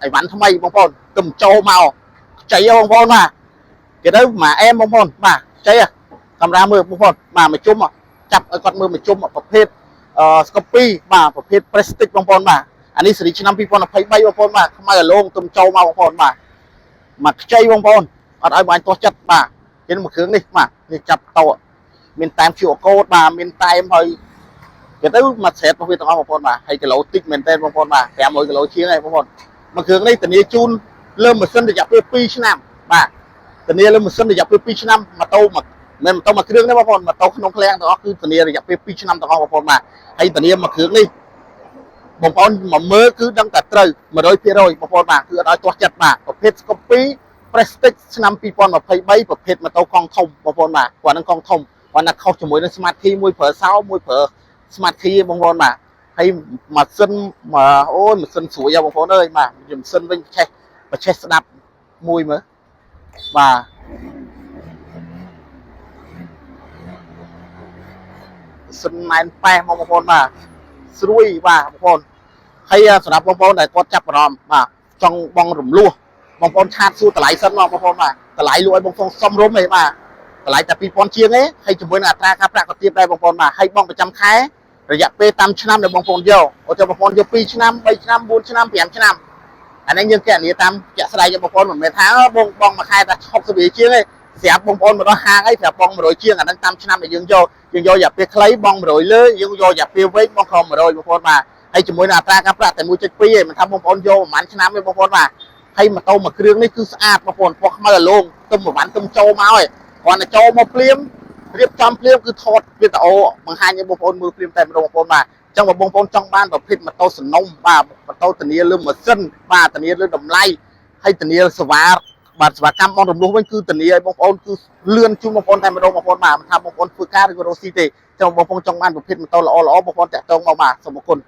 អីវ៉ាន់ថ្មីបងប្អូនទុំចូលមកខ្ចីបងប្អូនបាទគេទៅមកអែមបងប្អូនបាទខ្ចីកាមេរ៉ាមើលបងប្អូនបាទមកជុំចាប់ឲ្យគាត់មើលមកជុំប្រភេទអឺស្កូពីបាទប្រភេទ Prestige បងប្អូនបាទអានេះស៊េរីឆ្នាំ2023បងប្អូនបាទខ្មៅអាឡងទុំចូលមកបងប្អូនបាទមកខ្ចីបងប្អូនអត់ឲ្យបាញ់ទាស់ចិត្តបាទគេមកគ្រឿងនេះបាទនេះចាប់តោមានតែម QR code បាទមានតែមហើយគេទៅមកស្រែតរបស់វាទាំងអស់បងប្អូនបាទហើយគីឡូតិចមែនតើបងប្អូនបាទ500គីឡូជាងហើយបងប្អូនមួយគ្រឿងនេះធានាជូនលើម៉ាស៊ីនរយៈពេល2ឆ្នាំបាទធានាលើម៉ាស៊ីនរយៈពេល2ឆ្នាំម៉ូតូមកមិនម៉ូតូមួយគ្រឿងទេបងប្អូនម៉ូតូក្នុងឃ្លាំងទាំងអស់គឺធានារយៈពេល2ឆ្នាំទាំងអស់បងប្អូនបាទហើយធានាមួយគ្រឿងនេះបងប្អូនមកមើលគឺដឹងតែត្រូវ100%បងប្អូនបាទគឺអត់ឲ្យទាស់ចិត្តបាទប្រភេទ Scoopy Prestige ឆ្នាំ2023ប្រភេទម៉ូតូកង់ធំបងប្អូនបាទគាត់នឹងកង់ធំគាត់ណាខុសជាមួយនឹង Smart Key មួយប្រើសោមួយប្រើ Smart Key បងប្អូនបាទហើយម៉ាស៊ីនមកអូយម៉ាស៊ីនស្រួយហ៎បងប្អូនអើយបាទម៉ាស៊ីនវិញបច្ឆេះបច្ឆេះស្ដាប់មួយមើលបាទម៉ាស៊ីនណែនប៉េះមកបងប្អូនបាទស្រួយបាទបងប្អូនហើយសម្រាប់បងប្អូនដែលគាត់ចាប់អារម្មណ៍បាទចង់បងរំលោះបងប្អូន chat សួរតម្លៃសិនមកបងប្អូនបាទតម្លៃលក់ឲ្យបងប្អូនសមរម្យទេបាទតម្លៃតែ2000ជាងទេហើយជាមួយនឹងអត្រាការប្រាក់ក៏ទាបដែរបងប្អូនបាទហើយបងប្រចាំខែរយៈពេលតាមឆ្នាំដែលបងប្អូនយកឧទាហរណ៍បងប្អូនយក2ឆ្នាំ3ឆ្នាំ4ឆ្នាំ5ឆ្នាំអានេះយើងគណនាតាមជាក់ស្ដែងបងប្អូនមិនមែនថាបងបងមួយខែតែ60រៀលជាងទេស្រាប់បងប្អូនមកដល់ហាងអីប្រាប់បង100ជាងអាហ្នឹងតាមឆ្នាំដែលយើងយកយើងយករយៈពេលខ្លីបង100លើយើងយករយៈពេលវែងបងក្រោម100បងប្អូនបាទហើយជាមួយនឹងអត្រាការប្រាក់តែ1.2ឯងមិនថាបងប្អូនយកប្រហែលឆ្នាំទេបងប្អូនបាទហើយម៉ូតូមួយគ្រឿងនេះគឺស្អាតបងប្អូនពណ៌ខ្មៅអាឡងទុំប្រហែលទុំចូលមកឯងគ្រាន់តែចូលមកភ្លាមរៀបចំភ្លាមគឺថតវីដេអូបង្ហាញឲ្យបងប្អូនមើលភ្លាមតែម្ដងបងប្អូនបាទអញ្ចឹងបើបងប្អូនចង់បានប្រភេទម៉ូតូសនំបាទម៉ូតូធានាលើម៉ាស៊ីនបាទធានាលើតម្លៃហើយធានាសេវាបាទសេវាកម្មបងរំលោះវិញគឺធានាឲ្យបងប្អូនគឺលឿនជូនបងប្អូនតែម្ដងបងប្អូនបាទមិនថាបងប្អូនធ្វើការឬក៏រកស៊ីទេចង់បងប្អូនចង់បានប្រភេទម៉ូតូល្អល្អបងប្អូនតាក់ទងមកបាទសូមអរគុណ។